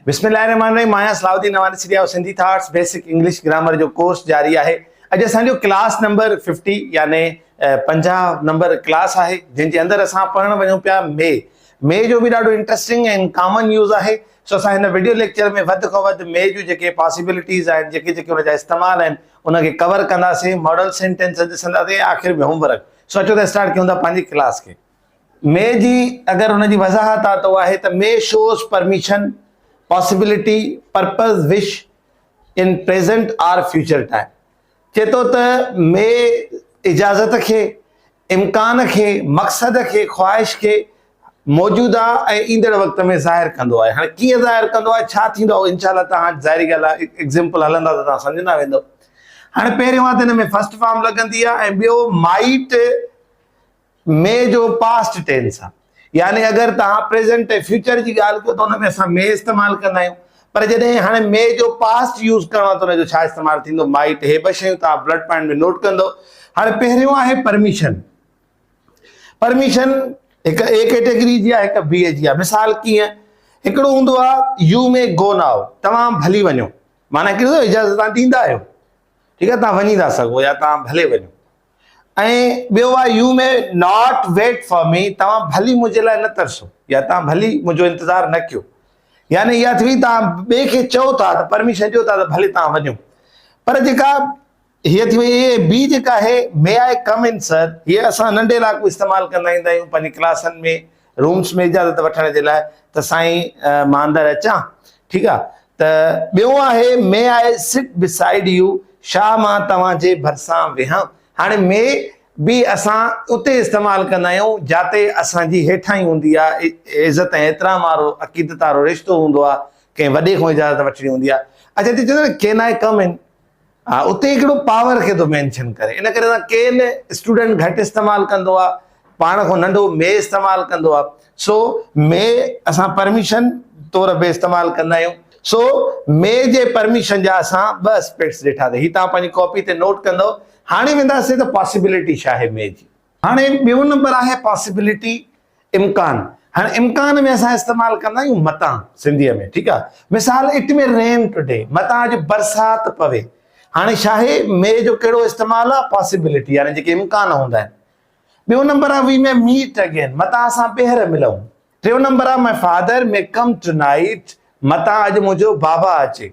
بسم الله الرحمن الرحيم مان آهيان صلاح الدين نواني سريا Sindhi thoughts basic English grammar جو ڪورس جاري آهي اڄ اسان جو ڪلاس نمبر 50 يعني 50 نمبر ڪلاس آهي جنهن جي اندر اسان پڙهڻ وڃون پيا مي مي جو به ڏاڍو انٽرسٽنگ ۽ ڪامن يوز آهي سو اسان هن وڊيو ليڪچر ۾ وڌ کان وڌ مي جون جيڪي پاسيبلٽيز آهن جيڪي جيڪي ان جا استعمال آهن ان کي ڪور ڪنداسين ماڊل سينٽينس ڏسنداسين آخر ۾ هوم ورڪ سو اچو ته اسٽارٽ ڪيون ٿا پنهنجي ڪلاس کي مي جي اگر ان جي وضاحت آ ته اها آهي ته may shows permission, possibility, purpose, wish in present or future time. چئي ٿو ته مي اجازت کي، امڪان کي، مقصد کي، خواهش کي موجوده ۽ ايندڙ وقت ۾ ظاهر ڪندو آهي. هاڻي ڪيئن ظاهر ڪندو آهي، ڇا ٿيندو آهي اهو انشاء الله توهان ظاهري ڳالهه آهي ايگزيمپل هلندا ته توهان سمجهندا ويندو. هاڻي پهريون آهي ته هن ۾ فرسٽ فارم لڳندي آهي ۽ ٻيو مائيٽ مي جو پاسٽ ٽينس آ يعني اگر توهان پريزنٽ ۽ فيوچر جي ڳالهه ڪيو ته ان ۾ اسان مي استعمال ڪندا آهيون پر جڏهن هاڻي مي جو پاسٽ يوز ڪرڻو آ ته ان جو ڇا استعمال ٿيندو مائٽ هي ٻه شيون توهان بلڊ پوائنٽ ۾ نوٽ ڪندو هاڻي پهريون آهي پرميشن پرميشن هڪ اي ڪيٽيگري جي آهي هڪ بي جي آهي مثال ڪيئن هڪڙو هوندو آ يو مي گو ناو توهان ڀلي وڃو معنی ڪهڙو اجازت توهان ڏيندا آهيو ٺيڪ آ توهان وڃي ٿا سگهو يا توهان ڀلي وڃو ۽ ٻيو آهي you may not wait for me توهان ڀلي منهنجي لاء نه ترسو يا توهان ڀلي منهنجو انتظار نه ڪيو يعني اها ٿي وئي توهان ٻئي کي چئو ٿا ته پرميشن ڏيو ٿا ته ڀلي توهان وڃو پر جيڪا هيء ٿي وئي اي بي جيڪا آهي مي آء ڪم ان سر هيء اسان ننڍي لاڪو استعمال ڪندا ايندا آهيون پنهنجي ڪلاسن ۾ رومس ۾ اجازت وٺڻ جي لاء ته سائين مان اندر اچان ٺيڪ آ ته ٻيو آهي مي آء سٽ بسائيڊ يو شا مان توهان جي ڀرسان ويهان هاڻي مي به اسان اتي استعمال ڪندا آهيون جاتي اسان جي هيٺاهين هوندي آهي عزت ۽ احترام وارو عقيدت وارو رشتو هوندو آهي ڪنهن وڏي کان اجازت وٺڻي هوندي آهي اچا هتي چوندا آهن ڪين آء ڪم ان ها اتي هڪڙو پاور کي ٿو مينشن ڪري ان ڪري اسان ڪين اسٽوڊنٽ گهٽ استعمال ڪندو آهي پاڻ کان ننڍو مي استعمال ڪندو آهي سو مي اسان پرميشن طور به استعمال ڪندا آهيون سو مي جي پرميشن جا اسان ٻه اسپيڪٽس ڏٺا هي توهان پنهنجي ڪاپي تي نوٽ ڪندو هاڻي وينداسين ته پاسيبلٽي ڇا آهي مي جي هاڻي ٻيو نمبر آهي پاسيبلٽي امڪان هاڻي امڪان ۾ اسان استعمال ڪندا آهيون متان سنڌيء ۾ ٺيڪ آهي مثال it May رين ٽوڊي متان اڄ برسات پوي هاڻي ڇا آهي مي جو ڪهڙو استعمال آهي پاسيبلٽي يعني جيڪي امڪان هوندا آهن ٻيو نمبر آهي وي مي ميٽ اگين متان اسان ٻيهر ملون ٽيون نمبر آهي my father may come tonight متان اڄ منهنجو بابا اچي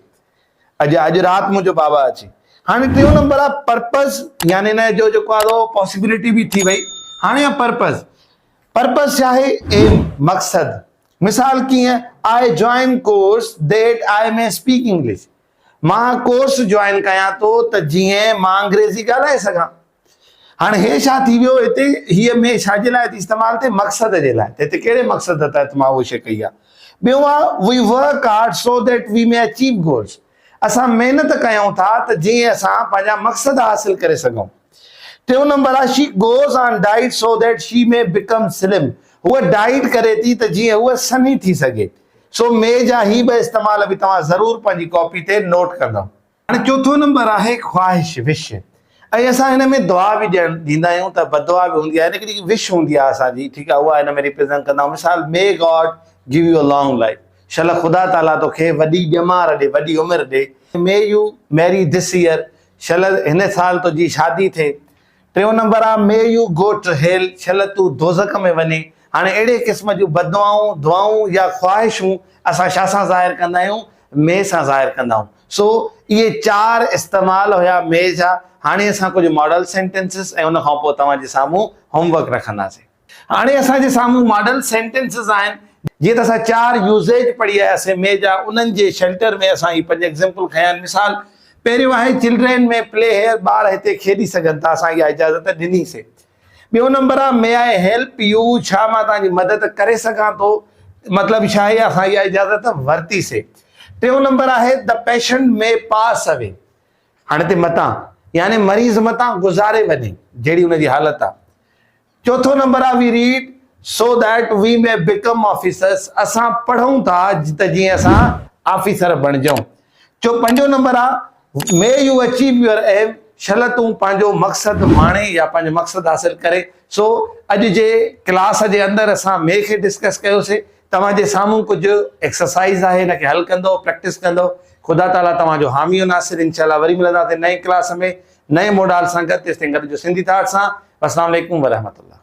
اڄ اڄ رات منهنجو بابا اچي. هاڻي ٽيون نمبر آ پرپز يعني ان جو جيڪو آ پاسيبلٽي به ٿي وئي. هاڻي آ پرپز. پرپز ڇا آهي؟ ايم، مقصد. مثال ڪيئن I join course that I may speak English. مان ڪورس جوائن ڪيان ٿو ته جيئن مان انگريزي ڳالهائي سگهان. هاڻي هي ڇا ٿي ويو هتي هيء مي ڇا جي لاء ٿي استعمال ٿئي مقصد جي لاء ته هتي ڪهڙي مقصد تحت مان اهو شيء ڪئي آهي ٻيو آهي we work hard so that we may achieve goals اسان محنت ڪيون ٿا ته جيئن اسان پنهنجا مقصد حاصل ڪري سگهون ٽيون نمبر آهي she goes on diet so that she may become slim هوء ڊائيٽ ڪري ٿي ته جيئن هوء سنهي ٿي سگهي سو مي جا هي ٻه استعمال به توهان ضرور پنهنجي ڪاپي تي نوٽ ڪندؤ. هاڻي چوٿون نمبر آهي خواهش، Wish، ۽ اسان هن ۾ دعا به ڏيڻ ڏيندا آهيون ته بددعا به هوندي آهي هڪڙي وش هوندي آهي اسان جي ٺيڪ آهي اها هن ۾ ريپريزنٽ ڪندا آهيون مثال may God give you a long life شل خدا تعاليٰ توکي وڏي ڄمار ڏي وڏي عمر ڏي مي يو ميري this year شل هن سال تنهنجي شادي ٿئي ٽيون نمبر آ مي يو گو ٽو هيل شل تون دوزخ ۾ وڃين. هاڻي اهڙي قسم جون بددعائون، دعائون يا خواهشون اسان ڇا سان ظاهر ڪندا آهيون؟ مي سان ظاهر ڪندا آهيون. سو اهي چار استعمال هيا مي جا. هاڻي اسان ڪجهه ماڊل سينٽينسز ۽ ان کان پوء توهان جي سامهون هوم ورڪ رکنداسين. هاڻي اسان جي سامهون ماڊل سينٽينسز آهن. جيئن ته اسان چار يوزيج پڙهي آياسين مي جا انهن جي شيلٽر ۾ اسان هي پنج ايگزيمپل کنيا آهن. مثال پهريون آهي چلڊرين مي پلي هيئر ٻار هتي کيڏي سگهن ٿا اسان اها اجازت ڏني سي. ٻيو نمبر آهي مي I help you ڇا مان توهان جي مدد ڪري سگهان ٿو مطلب ڇا آهي اسان اها اجازت ورتي سي. ٽيون نمبر آهي the patient may pass away هاڻي هتي متان يعني مريض متان گذاري وڃي جهڙي ان جي حالت آهي. چوٿون نمبر آ we read so that we may become officers اسان پڙهون ٿا ته جيئن اسان آفيسر بڻجون. چو پنجون نمبر آ may you achieve your aim شل تون پنهنجو مقصد ماڻي يا پنهنجو مقصد حاصل ڪري. سو اڄ جي ڪلاس جي اندر اسان مي کي ڊسڪس ڪيوسي. توهان جي سامهون ڪجهه ايڪسرسائيز آهي ان کي حل ڪندو پريڪٽس ڪندو خدا تعالي توهان جو حامي و ناصر انشاء الله وري ملنداسين نئين ڪلاس ۾ نئين موڊال سان گڏ تيستائين گڏ جو سنڌي ٿاٽ سان والسلام عليڪم ورحمة الله.